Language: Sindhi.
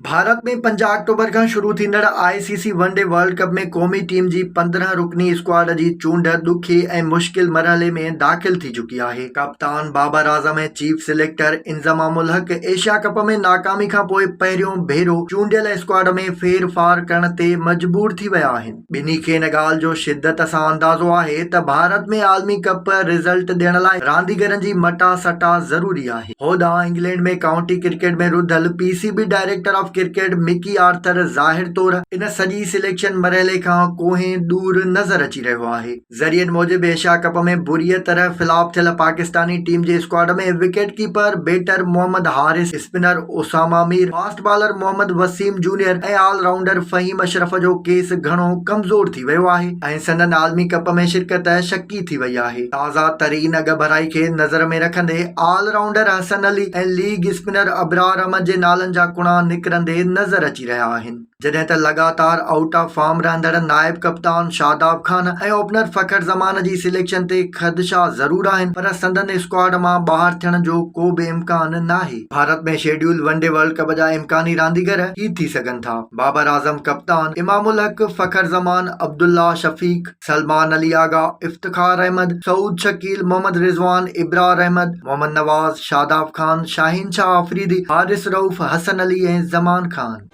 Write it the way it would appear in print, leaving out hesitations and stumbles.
ڀارت ۾ 50 آڪٽوبر کان شروع ٿيندڙ I C C one day world cup ۾ قومي ٽيم جي 15 رڪني اسڪواڊ جي چونڊ ڏکي ۽ مشڪل مرحلي ۾ داخل ٿي چڪي آهي. ڪپتان Babar Azam ۽ chief selector Inzamam ul Haq Asia cup ۾ ناڪامي کانپوء پهريون ڀيرو چونڊيل اسڪواڊ ۾ ڦير ڦار ڪرڻ تي مجبور ٿي ويا آهن. ٻنهي کي ان ڳالهه جو شدت سان اندازو آهي ته ڀارت ۾ عالمي ڪپ رزلٽ ڏيڻ لاء رانديگرن جي مٽا سٽا ضروري آهي. هوڏانهن انگلينڊ ۾ ڪائونٽي ڪرڪيٽ ۾ رڌل P C B director of cricket Mickey Arthur ظاهر طور ان سڄي سليڪشن مرحلي کان ڪوهين ڏور نظر اچي رهيو آهي. ذريعن موجب ايشيا ڪپ ۾ بريء طرح فلاپ ٿيل پاڪستاني ٽيم جي squad ۾ wicket keeper batter Mohammad Haris, spinner Usama Mir, fast bowler Mohammad Wasim junior ۽ all rounder Faheem Ashraf جو ڪيس گهڻو ڪمزور ٿي ويو آهي ۽ سندن عالمي ڪپ ۾ شرڪت شڪي ٿي وئي آهي. تازا ترين اڳڀرائي کي نظر ۾ رکندي all rounder Hasan Ali ۽ leg spinner Abrar Ahmed جي نالن جا ڪڻا نڪرندي نظر اچي رهيا آهن. جڏهن ته لڳاتار آئوٽ آف فارم رهندڙ نائب ڪپتان شاداب خان ۽ اوپنر فخر زمان جي سليڪشن تي خدشا ضرور آهن پر سندن اسڪواڊ مان ٻاهر ٿيڻ جو ڪو به امڪان ناهي. Bharat ۾ schedule one day world cup جا امڪاني رانديگر هي ٿي سگهن ٿا، بابر اعظم ڪپتان، امام الحق، فخر زمان، عبدالله شفيق، سلمان علي آغا، افتخار احمد، سعود شڪيل، محمد رضوان، ابرار احمد، محمد نواز، شاداب خان، شاهين شاهه آفريدي، حارث رئوف، حسن علي ۽ زمان خان.